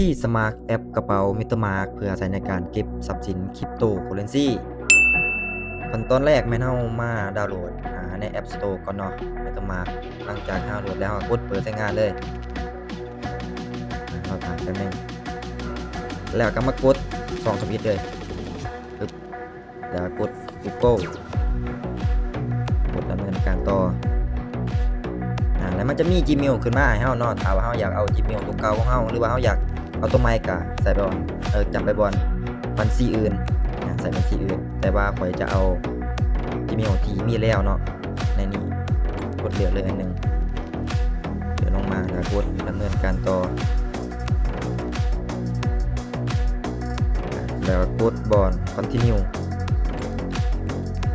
ທີ່ສະໝັກແອັບກະເປົາ MetaMask ເພື່ອໃຊ້ໃນການເກັບຊັບສິນ Cryptocurrency. ຂັ້ນຕອນແລກແມ່ນເຮົາມາດາວໂຫຼດ ອາ ໃນ App Store ກ່ອນເນາະ MetaMask. ຫຼັງຈາກດາວໂຫຼດແລ້ວ ເຮົາກໍກົດເປີດໃຊ້ງານເລີຍ. ອາ ລໍຖ້າແປັບໜຶ່ງ ແລ້ວກໍມາກົດສອງທຳອິດເລີຍ. ປຶບ ແລ້ວກົດ Google ກົດດຳເນີນການຕໍ່. ອາ ແລ້ວມັນຈະມີ Gmail ຂຶ້ນມາໃຫ້ເຮົາເນາະ. ຖ້າວ່າເຮົາຢາກເອົາ Gmail ຕົວເກົ່າຂອງເຮົາ ຫຼືວ່າເຮົາຢາກເອົາຕົວໃໝ່ ກໍໃສ່ໄປບ່ອນ ເອີ ຈຳໄປບ່ອນບັນຊີອື່ນ ອາ ໃສ່ບັນຊີອື່ນ. ແຕ່ວ່າຂ້ອຍຈະເອົາ Gmail ທີ່ມີແລ້ວເນາະ. ໃນນີ້ ກົດເລືອກເລີຍອັນໜຶ່ງ ດຽວລົງມາ ແລ້ວກົດດຳເນີນການຕໍ່ ແລ້ວກົດບ່ອນ Continue.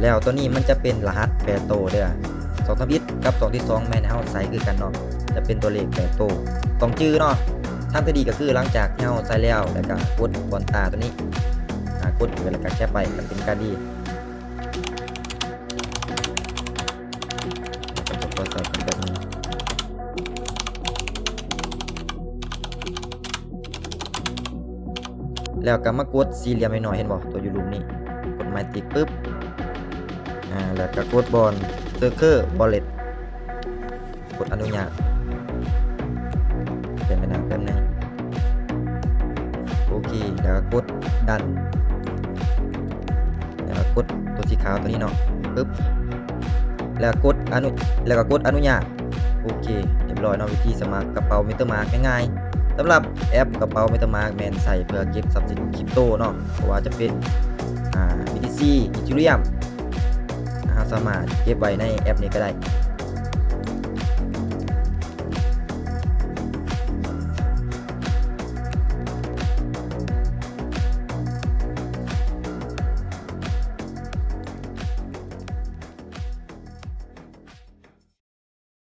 ແລ້ວຕົວນີ້ມັນຈະເປັນລະຫັດແປດໂຕເດີ້. ສອງທຳອິດກັບຊ່ອງທີສອງແມ່ນໃຫ້ເຮົາໃສ່ຄືກັນເນາະ ຈະເປັນຕົວເລກແປດໂຕ. ຕ້ອງຈື່ເນາະ ທາງທີ່ດີກໍຄືຫຼັງຈາກທີ່ເຮົາໃສ່ແລ້ວ ແລ້ວກໍກົດບ່ອນຕາຕົວນີ້ ອາ ກົດໄປ ແລ້ວກໍແຄັບໄວ້ ກໍເປັນການດີ. ແລ້ວກໍມາກົດສີ່ຫຼ່ຽມນ້ອຍໆ ເຫັນບໍ່ ຕົວຢູ່ລຸ່ມນີ້ ກົດໄມຕິກປຶບ ອາ ແລ້ວກໍກົດບ່ອນ Secure Wallet ກົດອະນຸຍາດ ເປັນໄປນາແປັບໜຶ່ງ. ໂອເຄ ແລ້ວກໍກົດ Done ແລ້ວກໍກົດຕົວສີຂາວຕົວນີ້ເນາະ ປຶບ ແລ້ວກົດອະນຸ ແລ້ວກໍກົດອະນຸຍາດ. ໂອເຄ ຮຽບຮ້ອຍເນາະ ວິທີສະໝັກກະເປົາ MetaMask ງ່າຍໆ. ສຳລັບແອັບກະເປົາ MetaMask ແມ່ນໃຊ້ເພື່ອເກັບຊັບສິນ Crypto ເນາະ ບໍ່ວ່າຈະເປັນ ອາ BTC Ethereum ເຮົາສາມາດເກັບໄວ້ໃນແອັບນີ້ກໍໄດ້.